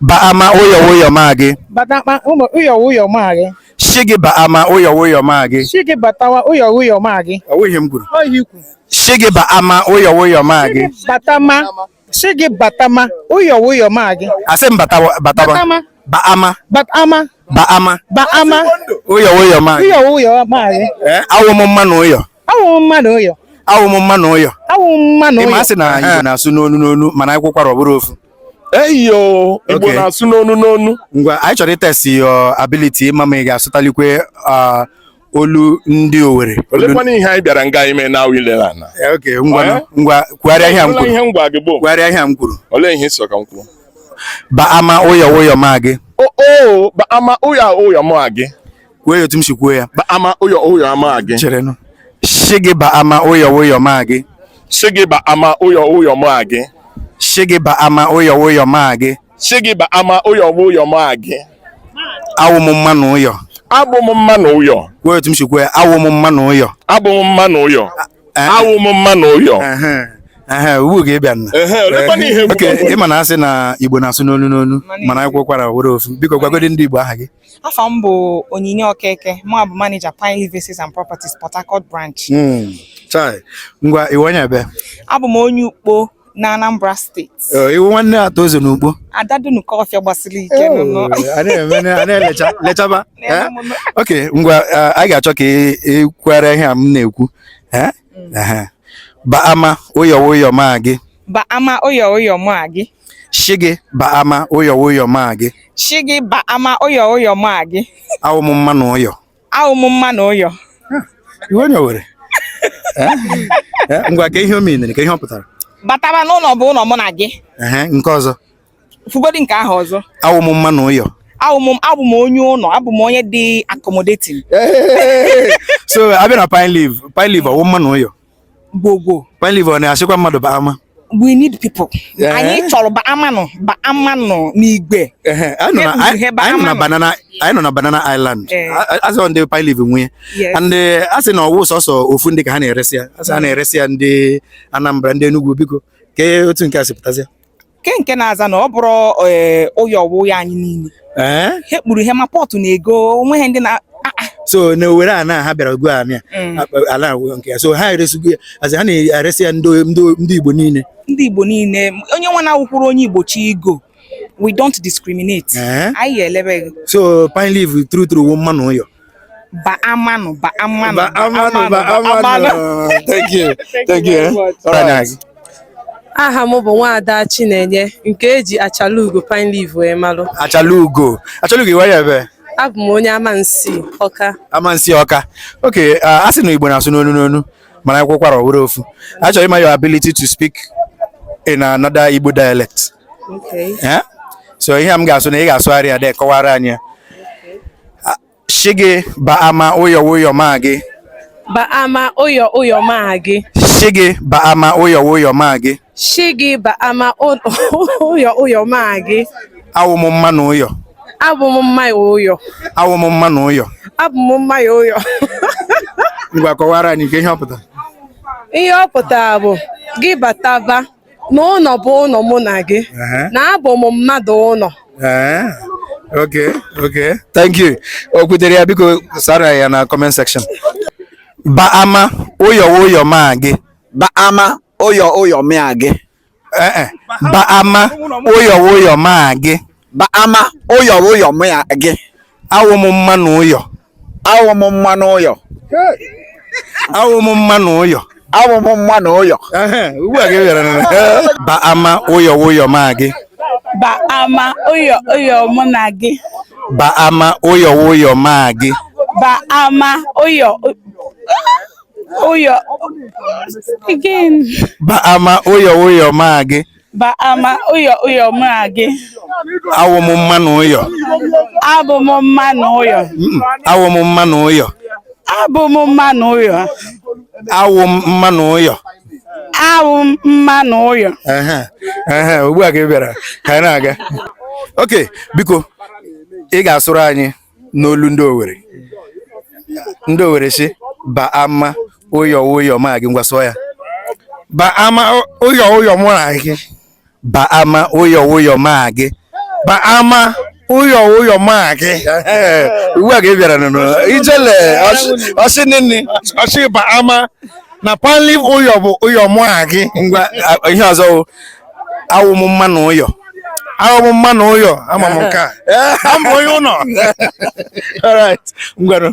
Ba ama ụyọ ụyọ maa gị. Batama ụyọ ụyọ maa gị. Shi gị ba ama ụyọ ụyọ maa gị. Shi gị batawa ụyọ ụyọ maa gị. Ọ wụ ihe m kwuru. Ọ ihe i kwu. Shi gị ba ama ụyọ ụyọ maa gị. Batama. Shi gị batama ụyọ ụyọ maa gị. Asị m batawa batawa. Batama. Ba ama. Batama. Ba ama. Ba ama. Ụyọ ụyọ maa gị. Ụyọ ụyọ maa gị. Eh, awụ m mmanụ ụyọ. Awụ m mmanụ ụyọ. Awụ m mmanụ ụyọ. Awụ m mmanụ Ị ma ụyọ. asị na Igbo na-asụ n'onu n'onu mana anyị kwukwara ọ bụrụ ofu. Eyo, Igbo Okay. na-asụ n'onu n'onu. Ngwa, anyị chọrọ itest your ability ịma ma ị ga-asụtalikwe olu ndị Owerri. Olekwana ihe anyị bịara nga ime na awilere ana? Eh, okay, ngwa Eh? ngwa, kwugharịa ihe a m Olee kwuru. ihe m gwa gị bụ? Kwugharịa ihe a m kwuru. Olee ihe ị sọ ka m kwuo? Ba ama ụyọ ụyọ maa gị. O o ba ama ụyọ ụyọ mụ gị. Kwuo ya otu m si kwuo ya. Ba ama ụyọ ụyọ ama gị. Cherenụ. Shi gị ba ama ụyọ ụyọ maa gị. Sị gị ba ama ụyọ ụyọ mụ gị. Shi gị ba ama ụyọ ụyọ maa gị. Sị gị ba ama ụyọ ụyọ mụ gị. Awụ m mmanụ ụyọ. Abụ m mmanụ ụyọ. Kwuo otu m si kwuo ya. Awụ m mmanụ ụyọ. Abụ m mmanụ ụyọ. Eh. Awụ m mmanụ ụyọ. Ehe, ehe, ugbu ga ịbịa nna. Ehe, olekwana ihe bụ? Okay, ị ma na asị na Igbo na-asụ n'onu n'onu mana anyị kwukwara ọ bụrụ ofu. Biko gwagodi ndị Igbo aha gị. Afa m bụ Onyinye Okeke, mụ bụ manager Pine Leaf Estates and Properties Port Harcourt branch. Chai. Ngwa, iwe onye ebe? Abụ m onye Ukpo na Anambra Steeti. Iwu nwanne atọ ụzọ n'Ukpo. Ada Dunuka ọfịa gbasiri ike nụnụ. A na-eme a na-elecha lechaba. Na-eme Eh? m nụ. Okay, ngwa, anyị ga-achọ ka ị kwere ihe a m na-ekwu. Eh? Ehe. Ba ama ụyọ ụyọ maa gị. Ba ama ụyọ ụyọ maa gị. Shi gị ba ama ụyọ ụyọ maa gị. Shi gị ba ama ụyọ ụyọ maa gị. Awụ m mmanụ ụyọ. Awụ m mmanụ ụyọ. Iwe onye Owerri? Eh? Eh, ngwa, ka ihe o menere, ka ihe ọ pụtara. Bataba n'ụlọ bụ ụlọ mụ na gị. Ehe, nke ọzọ. Fugodi nke ahụ ọzọ. Awụ m mmanụ ụyọ. Abụ m onye ụlọ, abụ m onye dị accommodating. So abịa na Pine Leaf, Pine Leaf ọwụ mmanụ ụyọ. Gbogbo. Pine Leaf ọ na-asịkwa mmadụ ba ama. We need people. Eh? Anyị chọrọ ba amanụ ba amanụ n'igwe. Ehe, anyị nọ na Ekpughe ba anyị nọ na amanụ. banana anyị nọ na Banana Island. Eh. Asị ndị Pine Leaf nwunye. Yes. And asị na ọwụ sọsọ ofu ndị ka ha na-eresi ya. Asị ha na-eresi ya ndị Anambra, ndị Enugu, biko. Ka otu nke a si pụtazie. Ke nke na-aza na ọ bụrụ ụyọ wụ ya anyị niile. Eh? Ha kpuru ihe ma pọtụ na-ego onweghị ndị na So na Owerri a na ha bịara ugbu a na ala nke ya. So ha eresigo ya. Asị ha na-eresi ya ndị ndị ndị Igbo niile. Ndị Igbo niile, onye nwe na-awụkwuru onye Igbo chi igo, we don't discriminate. Eh? Anyị ga-elebe gị. So Pine Leaf true true wụ mmanụ ụyọ. Ba amanụ ba amanụ. Ba amanụ ba amanụ. Thank you. Thank you. Very much. All right. Aha m bụ Nwaada Chinenye nke eji Achalugo Pine Leaf wee malụ. Achalugo. Achalugo, iwe ya ebe. Abụ m onye Amansi Ọka. Amansi Ọka. Okay, a sị na Igbo na-asụ n'onu n'onu mana akwụkwara ọ bụrụ ofu. Achọrọ ịma your ability to speak in another Igbo dialect. Okay. Eh? So ihe a m ga-asụ na ị ga-asụgharị ya de kọwara anyị ya. Shi gị ba ama ụyọ ụyọ maa gị. Ba ama ụyọ ụyọ maa gị. Shi gị ba ama ụyọ ụyọ maa gị. Shi gị ba ama ụyọ ụyọ maa gị. Awụ m mmanụ ụyọ. Abụ m mmanya ụyọ. Awụ m mmanụ ụyọ. Abụ m mmanya ụyọ. Ngwa, kọwara anyị nke ihe ọ pụtara. Ihe ọ pụtara bụ gị bataba n'ụlọ bụ ụlọ mụ na gị. Na abụ m mmadụ ụlọ. Eh, okay. Thank you. O kwutere ya, biko sara ya na comment section. Ba ama ụyọ ụyọ maa gị. Ba ama ụyọ ụyọ mịa gị. Eh, eh. Ba ama ụyọ ụyọ maa gị. Ba ama ụyọ ụyọ mịa gị. Awụ m mmanụ ụyọ. Awụ m mmanụ ụyọ. Awụ m mmanụ ụyọ. Awụ m mmanụ ụyọ. Ehe, ugbu a ka ị bịara na ba ama ụyọ ụyọ maa gị. Ba ama ụyọ ụyọ mụ na gị. Ba ama ụyọ ụyọ maa gị. Ba ama ụyọ ụyọ again. Ba ama ụyọ ụyọ maa gị. Ba ama ụyọ ụyọ mụ na gị. Awụ m mmanụ ụyọ. Abụ m mmanụ ụyọ. Awụ m mmanụ ụyọ. Abụ m mmanụ ụyọ. Awụ m mmanụ ụyọ. Awụ m mmanụ ụyọ. Ehe, ehe, ugbu a ka ị bịara ka anyị na-aga. Okay, biko ị ga-asụrụ anyị n'olu ndị Owerri. Ndị Owerri si ba ama ụyọ ụyọ maa gị, ngwa sụọ ya. Ba ama ụyọ ụyọ mụ na gị. Ba ama ụyọ ụyọ maa gị. Ba ama ụyọ ụyọ maa gị. Ee, ugbu a ka ị bịara nụnụ ijele ọsị nini. Ọchị ba ama na Pineleaf ụyọ bụ ụyọ mụa gị. Ngwa, ihe ọzọ wụ, awụ m mma na ụyọ. Ahụ m mma na ụyọ, ama m nke a. Abụ m onye ụlọ. Alright, ngwanụ.